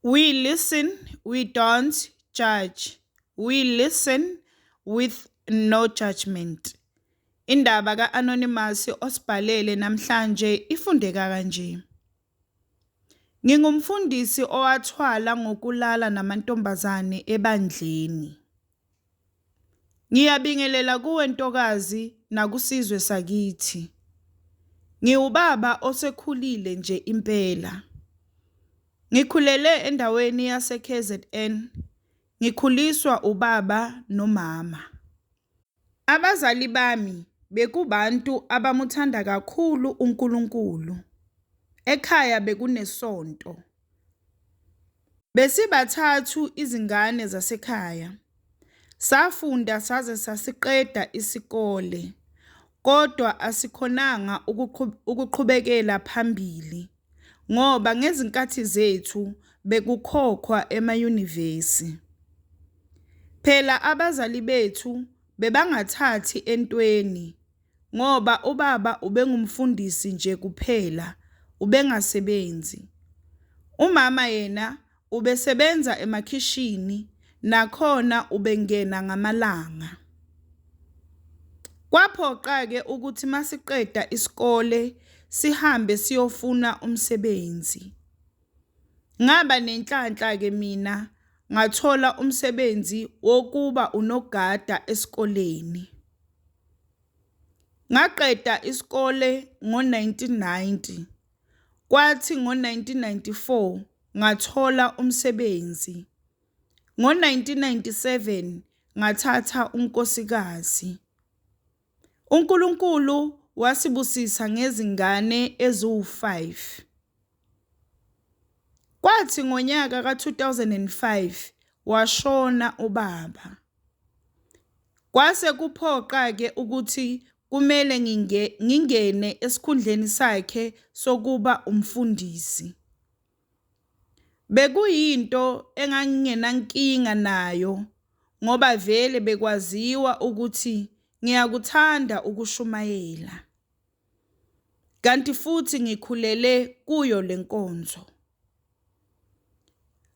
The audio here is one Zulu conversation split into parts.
We listen, we don't judge. We listen with no judgment. Indaba ka-Anonymous osibhalele namhlanje ifundeka kanje. Ngingumfundisi owathwala ngokulala namantombazane ebandleni. Ngiyabingelela kuwe ntokazi nakusizwe sakithi. Ngiwubaba osekhulile nje impela. Ngikhulele endaweni yase-KZN, ngikhuliswa ubaba nomama. Abazali bami bekubantu abamuthanda kakhulu uNkulunkulu. Ekhaya bekunesonto. Besibathathu izingane zasekhaya. Safunda saze sasiqeda isikole, kodwa asikhonanga ukuqhubekela phambili ngoba ngezinkathi zethu bekukhokhwa emayunivesi. Phela abazali bethu bebangathathi entweni ngoba ubaba ubengumfundisi nje kuphela, ubengasebenzi. Umama yena ubesebenza emakhishini nakhona ubengena ngamalanga. Kwaphoqa-ke ukuthi masiqeda isikole sihambe siyofuna umsebenzi. Ngaba nenhlanhla-ke mina ngathola umsebenzi wokuba unogada esikoleni. Ngaqeda isikole ngo-1990, kwathi ngo-1994 ngathola umsebenzi. Ngo-1997 ngathatha unkosikazi. UNkulunkulu wasibusisa ngezingane eziwu-5. Kwathi ngonyaka ka-2005 washona ubaba. Kwase kuphoqa-ke ukuthi kumele ngingene esikhundleni sakhe sokuba umfundisi. Bekuyinto engangingenankinga nayo ngoba vele bekwaziwa ukuthi ngiyakuthanda ukushumayela. Kanti futhi ngikhulele kuyo le nkonzo.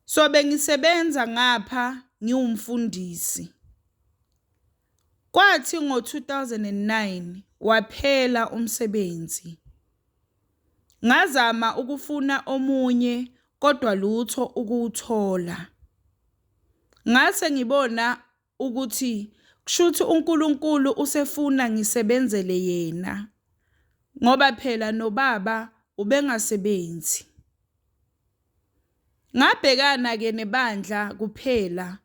So bengisebenza ngapha ngiwumfundisi. Kwathi ngo-2009 waphela umsebenzi. Ngazama ukufuna omunye kodwa lutho ukuwuthola. Ngase ngibona ukuthi kushuthi uNkulunkulu usefuna ngisebenzele yena ngoba phela nobaba ubengasebenzi. Ngabhekana ke nebandla kuphela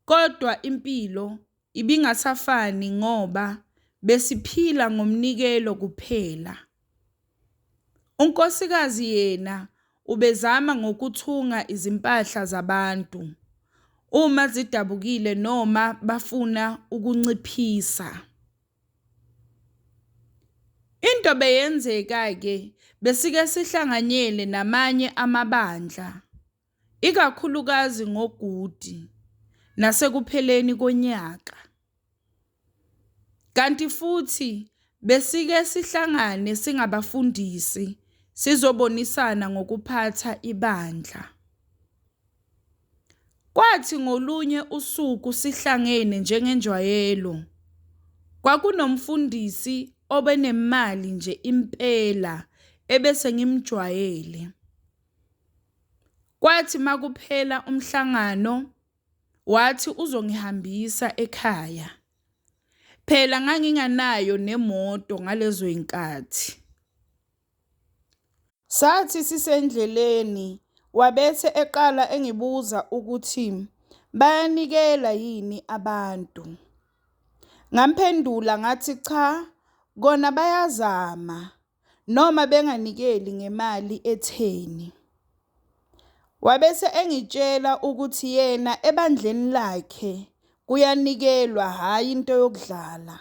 kodwa impilo ibingasafani ngoba besiphila ngomnikelo kuphela. Unkosikazi yena ubezama ngokuthunga izimpahla zabantu uma zidabukile noma bafuna ukunciphisa. Into beyenzeka-ke besike sihlanganyele namanye amabandla, ikakhulukazi ngoGudi nasekupheleni konyaka. Kanti futhi besike sihlangane singabafundisi sizobonisana ngokuphatha ibandla. Kwathi ngolunye usuku sihlangene njengenjwayelo, kwakunomfundisi obenemali nje impela ebese ngimjwayele. Kwathi makuphela umhlangano wathi uzongihambisa ekhaya. Phela nganginganayo nemoto ngalezo zinkathi. Sathi sisendleleni wabese eqala engibuza ukuthi bayanikela yini abantu. Ngamphendula ngathi cha, kona bayazama noma benganikeli ngemali etheni. Wabese engitshela ukuthi yena ebandleni lakhe kuyanikelwa hhayi into yokudlala.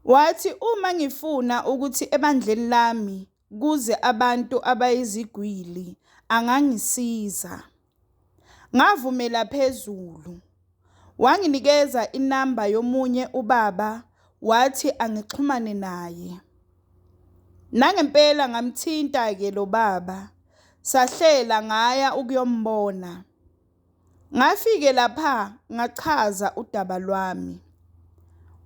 Wathi uma ngifuna ukuthi ebandleni lami kuze abantu abayizigwili angangisiza. Ngavumela phezulu. Wanginikeza inamba yomunye ubaba wathi angixhumane naye. Nangempela ngamthinta-ke lo baba. Sahlela ngaya ukuyombona. Ngafike lapha ngachaza udaba lwami.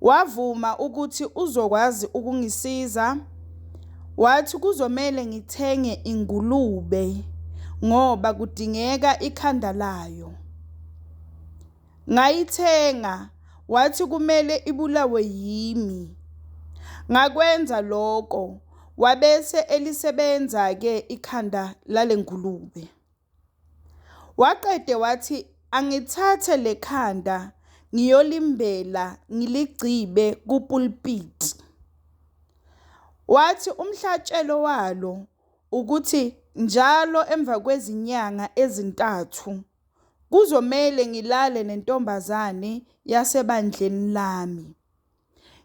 Wavuma ukuthi uzokwazi ukungisiza. Wathi kuzomele ngithenge ingulube ngoba kudingeka ikhanda layo. Ngayithenga, wathi kumele ibulawe yimi. Ngakwenza lokho, wabese elisebenza-ke ikhanda lale ngulube. Waqede wathi angithathe le khanda ngiyolimbela ngiligcibe kupulpiti. Wathi umhlatshelo walo ukuthi njalo emva kwezinyanga ezintathu kuzomele ngilale nentombazane yasebandleni lami.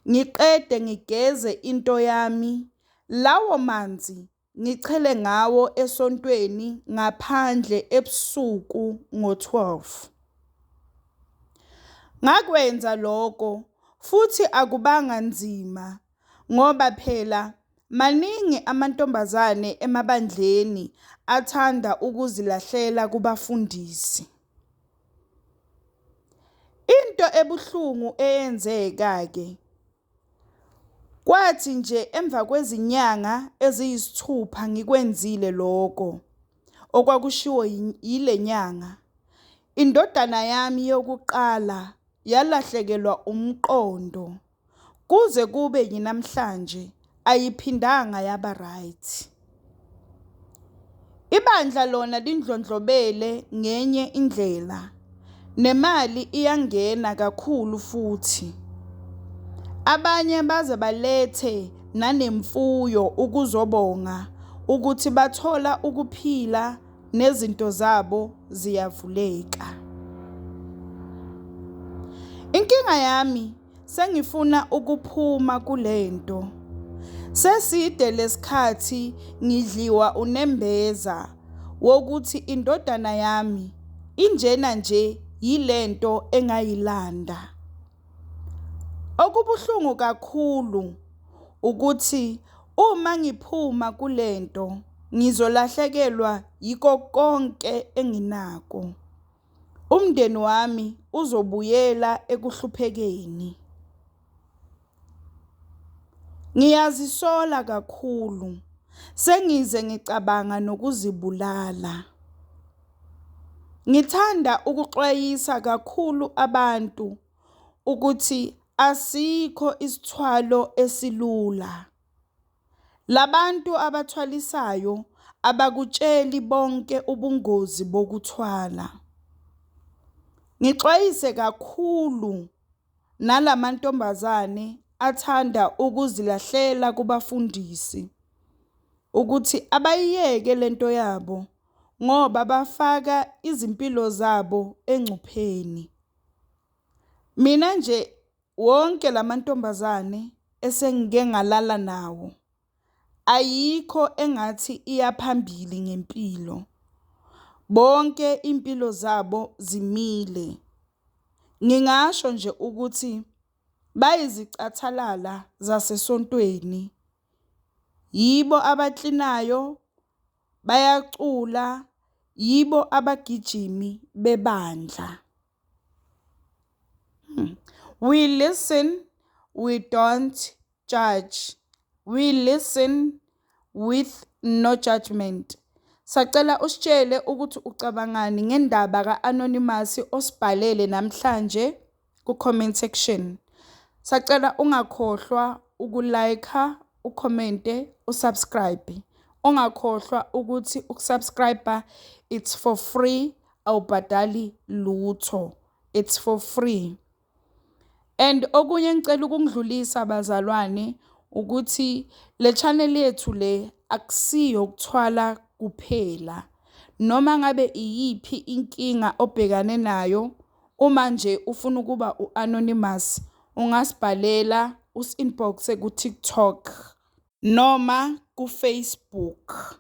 Ngiqede ngigeze into yami, lawo manzi ngichele ngawo esontweni ngaphandle ebusuku ngo-12. Ngakwenza lokho futhi akubanga nzima ngoba phela maningi amantombazane emabandleni athanda ukuzilahlela kubafundisi. Into ebuhlungu eyenzeka-ke, kwathi nje emva kwezinyanga eziyisithupha ngikwenzile lokho okwakushiwo yile nyanga, indodana yami yokuqala yalahlekelwa umqondo kuze kube yinamhlanje ayiphindanga yaba right. Ibandla lona lindlondlobele ngenye indlela, nemali iyangena kakhulu futhi. Abanye baze balethe nanemfuyo ukuzobonga ukuthi bathola ukuphila nezinto zabo ziyavuleka. Inkinga yami sengifuna ukuphuma kulento. Seside lesikhathi ngidliwa unembeza wokuthi indodana yami injena nje yilento engayilanda. Okubuhlungu kakhulu ukuthi uma ngiphuma kulento ngizolahlekelwa yiko konke enginako. Umndeni wami uzobuyela ekuhluphekeni. Ngiyazisola kakhulu, sengize ngicabanga nokuzibulala. Ngithanda ukuxwayisa kakhulu abantu ukuthi asikho isithwalo esilula. Labantu abathwalisayo abakutsheli bonke ubungozi bokuthwala. Ngixwayise kakhulu nalamantombazane athanda ukuzilahlela kubafundisi ukuthi abayiyeke lento yabo ngoba bafaka izimpilo zabo engcupheni. Mina nje wonke lamantombazane esengike ngalala nawo ayikho engathi iyaphambili ngempilo. Bonke impilo zabo zimile. Ngingasho nje ukuthi bayizicathalala zasesontweni. Yibo abaklinayo, bayacula, yibo abagijimi bebandla. We listen, we don't judge. We listen with no judgment. Sacela usitshele ukuthi ucabangani ngendaba ka-Anonymous osibhalele namhlanje ku-comment section. Sacela ungakhohlwa ukulike, ucommente, usubscribe. Ungakhohlwa ukuthi ukusubscribe it's for free, awubhadali lutho. It's for free. And okunye ngicela ukungidlulisa bazalwane ukuthi le channel yethu le akusiyo ukuthwala kuphela. Noma ngabe iyiphi inkinga obhekane nayo, uma nje ufuna ukuba u-anonymous ungasibhalela usi-inbox ku-TikTok noma ku-Facebook.